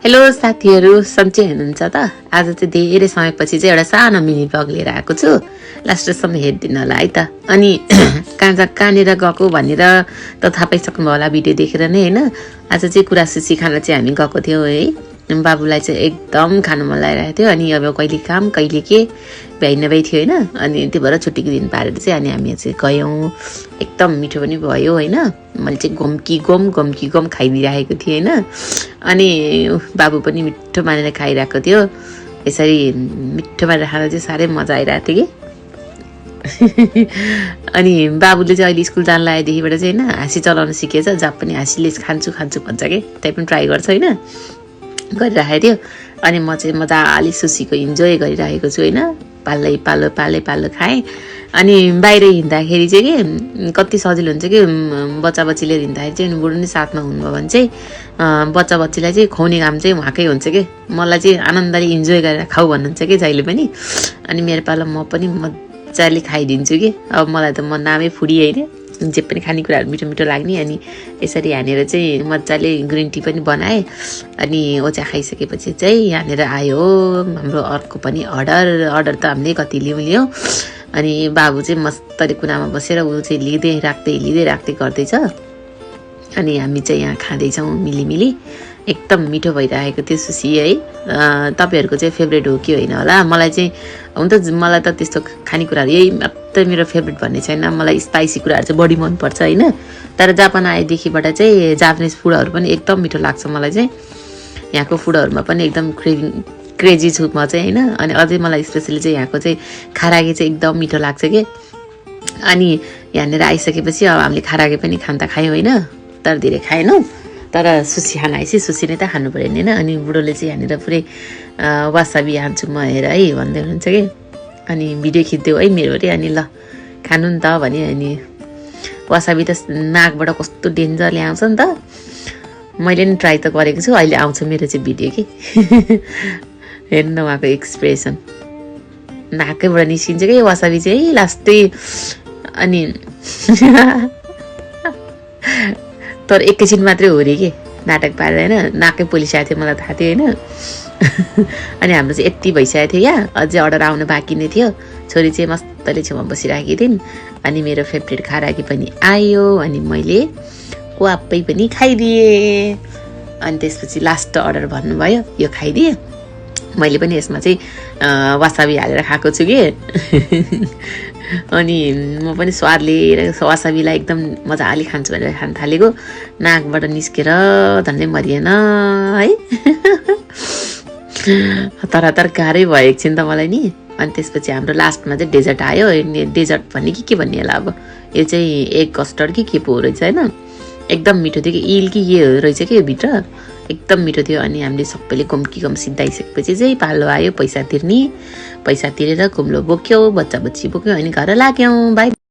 Hello साथीहरू, सन्चै हुनुहुन्छ त? आज चाहिँ धेरै समयपछि चाहिँ एउटा सानो मिनी ब्लग लिएर आएको छु। लास्टसम्म हेरिदिनु होला है त। अनि कहाँनिर गएको भनेर त थाहा पाइसक्नु होला भिडियो देखेर नै होइन। आज चाहिँ कुरासुसी खान चाहिँ हामी गएको थियौँ है। बाबुलाई चाहिँ एकदम खानु मन लागिरहेको थियो। अनि अब कहिले काम कहिले के भ्याइ नभ्याइ थियो होइन। अनि त्यो भएर छुट्टीको दिन पारेर चाहिँ अनि हामी चाहिँ गयौँ। एकदम मिठो पनि भयो होइन। मैले चाहिँ गम्की गम खाइदिइराखेको थिएँ होइन। अनि बाबु पनि मिठो मानेर खाइरहेको थियो। यसरी मिठो मानेर खान चाहिँ साह्रै मजा आइरहेको थियो कि। अनि बाबुले चाहिँ अहिले स्कुल जान लागेदेखिबाट चाहिँ होइन हाँसी चलाउन सिकेछ। जहाँ पनि हाँसीले खान्छु भन्छ कि त्यही पनि ट्राई गर्छ होइन, गरिरहेको थियो। अनि म चाहिँ मजाले सुसीको इन्जोय गरिरहेको छु होइन। पालो खाएँ। अनि बाहिर हिँड्दाखेरि चाहिँ के कति सजिलो हुन्छ कि बच्चा बच्चीले हिँड्दाखेरि चाहिँ बुढो नै साथमा हुनुभयो भने चाहिँ बच्चा बच्चीलाई चाहिँ खुवाउने काम चाहिँ उहाँकै हुन्छ कि। मलाई चाहिँ आनन्दले इन्जोय गरेर खाऊ भन्नुहुन्छ कि जहिले पनि। अनि मेरो पालो म पनि मजाले खाइदिन्छु कि। अब मलाई त म नामै फुडी होइन, जे पनि खानेकुराहरू मिठो मिठो लाग्ने। अनि यसरी यहाँनिर चाहिँ मजाले ग्रिन टी पनि बनाएँ। अनि ओछ्या खाइसकेपछि चाहिँ यहाँनिर आयो हाम्रो अर्को पनि अर्डर त हामीले कति लियौँ। अनि बाबु चाहिँ मस्तले कुनामा बसेर ऊ चाहिँ लिँदै राख्दै गर्दैछ। अनि हामी चाहिँ यहाँ खाँदैछौँ मिली। एकदम मिठो भइरहेको थियो सुसी है। तपाईँहरूको चाहिँ फेभरेट हो कि होइन होला। मलाई चाहिँ हुन त मलाई त त्यस्तो खानेकुराहरू यही मात्रै मेरो फेभरेट भन्ने छैन। मलाई स्पाइसी कुराहरू चाहिँ बढी मनपर्छ होइन। तर जापान आएदेखिबाट चाहिँ जापानिज फुडहरू पनि एकदम मिठो लाग्छ मलाई चाहिँ। यहाँको फुडहरूमा पनि एकदम क्रेजी छु म चाहिँ होइन। अनि अझै मलाई स्पेसली चाहिँ यहाँको चाहिँ खारागे चाहिँ एकदम मिठो लाग्छ कि। अनि यहाँनिर आइसकेपछि अब हामीले खारागे पनि खान त खायौँ होइन, तर धेरै खाएनौँ। तर सुसी खान आएपछि सुसी नै त खानु पऱ्यो नि होइन। अनि बुढोले चाहिँ यहाँनिर पुरै वासाबी हान्छु म हेर है भन्दै हुनुहुन्छ कि। अनि भिडियो खिच्दियो है मेरो अरे। अनि ल खानु नि त भने। अनि वासाबी त नाकबाट कस्तो डेन्जरले आउँछ नि त। मैले नि ट्राई त गरेको छु, अहिले आउँछ मेरो चाहिँ भिडियो कि। हेर्नु न उहाँको एक्सप्रेसन, नाकैबाट निस्किन्छ कि वासाबी चाहिँ लास्टै। अनि तर एकैछिन मात्रै हो अरे कि, नाटक पारेर होइन। नाकै पोलिसकेको थियो मलाई थाहा थियो होइन। अनि हाम्रो चाहिँ यति भइसकेको थियो यहाँ, अझै अर्डर आउनु बाँकी नै थियो। छोरी चाहिँ मस्तले छेउमा बसिराखेकी थिइन्। अनि मेरो फेभरेट खाराकी पनि आयो। अनि मैले वाप्पै पनि खाइदिएँ। अनि त्यसपछि लास्ट अर्डर भन्नुभयो, यो खाइदिएँ। मैले पनि यसमा चाहिँ वासाबी हालेर खाएको छु कि। अनि म पनि स्वाद लिएर वासाबीलाई एकदम मजाले खान्छु भनेर खान थालेको। नाकबाट निस्केर झन्डै मरिएन है। तर गाह्रै भयो एकछिन त मलाई नि। अनि त्यसपछि हाम्रो लास्टमा चाहिँ डेजर्ट आयो। डेजर्ट भन्ने के भन्ने होला अब। यो चाहिँ एग कस्टर्ड कि पो रहेछ होइन। एकदम मिठो थियो कि, इल कि के रहेछ कि भित्र, एकदम मिठो थियो। अनि हामीले सबैले गम सिद्धाइसकेपछि चाहिँ पालो आयो पैसा तिर्ने। पैसा तिरेर कुम्लो बोक्यो, बच्चा बच्ची बोक्यो। अनि घर लाग्यौँ। बाई।